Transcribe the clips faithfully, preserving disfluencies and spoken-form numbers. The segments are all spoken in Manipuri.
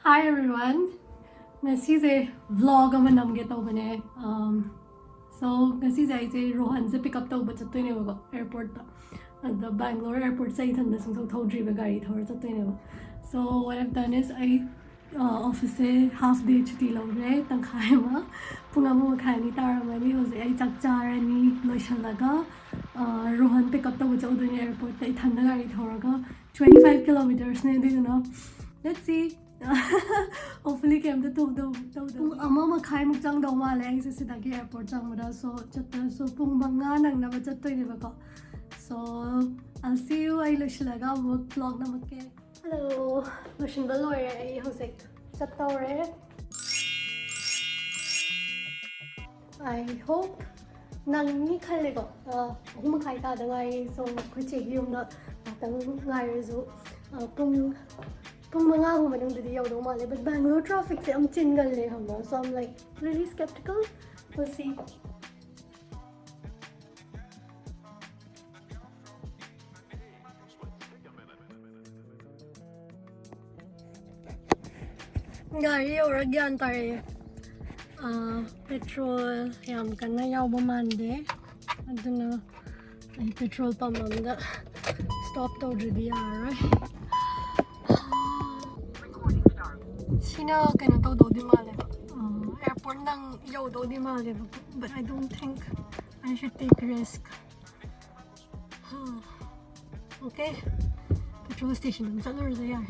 Hi everyone. ꯉꯁꯤꯁꯦ vlog ꯑꯃ ꯅꯝꯒꯦ ꯇꯧꯕꯅꯦ. Um, so ꯉꯁꯤꯁꯦ ꯑꯩꯁꯦ ꯔꯣꯍꯟꯁꯦ pick up ꯇꯧꯕ ꯆꯠꯇꯣꯏꯅꯦꯕꯀꯣ, airportꯇ. ꯑꯗ Bangalore airportꯁꯦ ꯑꯩ ꯏꯊꯟꯗ ꯁꯨꯡꯊꯧ ꯊꯧꯗ꯭ꯔꯤꯕ, ꯒꯥꯔꯤ ꯊꯧꯔ ꯆꯠꯇꯣꯏꯅꯦꯕ. So what I've done is, ꯑꯩ officeꯁꯦ half day ꯁꯨꯇꯤ ꯂꯧꯈ꯭ꯔꯦ, ꯇꯪꯈꯥꯏ ꯑꯃ, ꯄꯨꯡ ꯑꯃ ꯃꯈꯥꯏ ꯑꯅꯤ ꯇꯥꯔꯝꯃꯅꯤ꯫ ꯍꯧꯖꯤꯛ ꯑꯩ ꯆꯥꯛ ꯆꯥꯔꯅꯤ, ꯂꯣꯏꯁꯤꯜꯂꯒ ꯔꯣꯍꯟ pick up ꯇꯧꯕ ꯆꯠꯂꯨꯗꯣꯏꯅꯦ airportꯇ, ꯏꯊꯟꯗ ꯒꯥꯔꯤ ꯊꯧꯔꯒ. Twenty five kilometersꯅꯦ ꯑꯗꯨꯗꯨꯅ, let's see. Hopefully ꯀꯩꯝꯇ ꯊꯣꯛꯇꯧ ꯇꯧꯗꯧ ꯄꯨꯡ ꯑꯃ ꯃꯈꯥꯏꯃꯨꯛ ꯆꯪꯗꯧ ꯃꯥꯜꯂꯦ ꯑꯩꯁꯦ ꯁꯤꯗꯒꯤ airport ꯆꯪꯕꯗ. So ꯆꯠꯄꯗꯁꯨ ꯄꯨꯡ ꯃꯉꯥ ꯅꯪꯅꯕ ꯆꯠꯇꯣꯏꯅꯦꯕꯀꯣ. So I'll see you. ꯑꯩ ꯂꯣꯏꯁꯤꯜꯂꯒ ꯑꯃꯨꯛ vlog ꯅꯝꯃꯛꯀꯦ. Hello, ꯂꯣꯏꯁꯤꯟꯕ ꯂꯣꯏꯔꯦ, ꯑꯩ ꯍꯧꯖꯤꯛ ꯆꯠꯇꯧꯔꯦ. I hope ꯅꯪꯅꯤ ꯈꯜꯂꯦꯀꯣ. ꯑꯍꯨꯝ ꯃꯈꯥꯏ ꯇꯥꯗ ꯉꯥꯏꯔꯤ. So ꯑꯩꯈꯣꯏ ꯆꯦꯒꯤ ꯌꯨꯝꯗ ꯉꯥꯛꯇꯪ ꯉꯥꯏꯔꯁꯨ, ꯄꯨꯡ ꯄꯨꯡ ꯃꯉꯥꯒꯨꯝꯕ ꯃꯅꯨꯡꯗꯗꯤ ꯌꯧꯗꯧ ꯃꯥꯜꯂꯦ. But Bangalore trafficꯁꯦ ꯌꯥꯝ ꯆꯤꯟꯒꯜꯂꯦ, ꯈꯪꯕ꯭ꯔꯥ? So I'm like really skeptical. We'll see. ꯒꯥꯔꯤ ꯌꯧꯔ ꯒ꯭ꯌꯥꯟ ꯇꯥꯔꯛꯑꯦ꯫ ꯑꯥ, petrol ꯌꯥꯝ ꯀꯟꯅ ꯌꯥꯎꯕ ꯃꯥꯟꯗꯦ, ꯑꯗꯨꯅ ꯑꯩ petrol pump ꯑꯝꯗ stop ꯇꯧꯗ꯭ꯔꯗꯤ ꯌꯥꯔꯔꯣꯏ꯫ ꯁꯤꯅ ꯀꯩꯅꯣ ꯇꯧꯗꯧꯗꯤ ꯃꯥꯜꯂꯦꯕ, ꯑꯥ, airport ꯅꯪ ꯌꯧꯗꯧꯗꯤ ꯃꯥꯜꯂꯦꯕ, but I don't think I should take risk. Okay, petrol station ꯑꯗꯨꯝ ꯆꯠꯂꯨꯔꯁꯦ ꯌꯥꯔꯦ꯫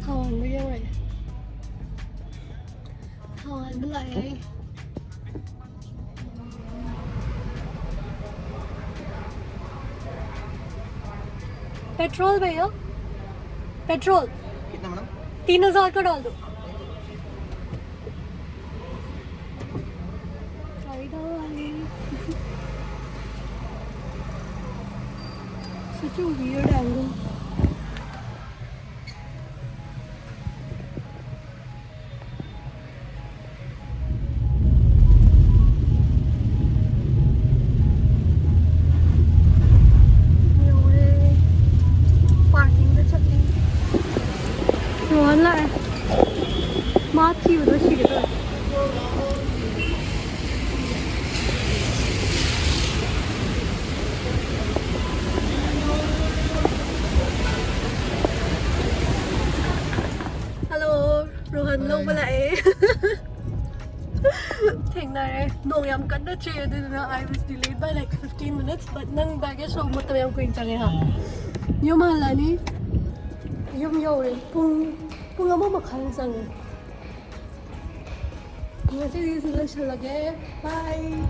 ꯊꯥꯎ ꯍꯥꯟꯕ ꯌꯧꯔꯛꯑꯦ꯫ ꯊꯥꯎ ꯍꯥꯟꯕ ꯂꯥꯛꯑꯦ꯫ Petrol भैया, petrol। कितना मैडम? तीन हजार का डाल दो। Idol Ali. Such a weird angle. Parking ꯗ ꯆꯠꯂꯤ꯫ ꯔꯣꯍꯟ ꯂꯥꯛꯑꯦ꯫ ꯃꯥ ꯊꯤꯕꯗꯣ ꯁꯤꯒꯦ ꯇꯧꯋꯦ꯫ ꯍꯜꯂꯣ, ꯔꯣꯍꯟ ꯂꯧꯕ ꯂꯥꯛꯑꯦ꯫ ꯊꯦꯡꯅꯔꯦ꯫ ꯅꯣꯡ ꯌꯥꯝ ꯀꯟꯅ ꯆꯨꯏ, ꯑꯗꯨꯗꯨꯅ I was delayed by like fifteen minutes, but ꯅꯪ baggage ꯂꯧꯕ ꯃꯇꯝ ꯌꯥꯝ ꯀꯨꯏꯅ ꯆꯪꯉꯦ ꯍꯥ? ꯌꯨꯝ ꯍꯜꯂꯅꯤ꯫ ꯌꯨꯝ ꯌꯧꯔꯦ꯫ ꯄꯨꯡ, ꯄꯨꯡ ꯑꯃ ꯃꯈꯥꯏꯃꯨꯛ ꯆꯪꯉꯦ꯫ ꯉꯁꯤꯒꯤꯁꯨ ꯂꯣꯏꯁꯤꯜꯂꯒꯦ꯫ Bye꯫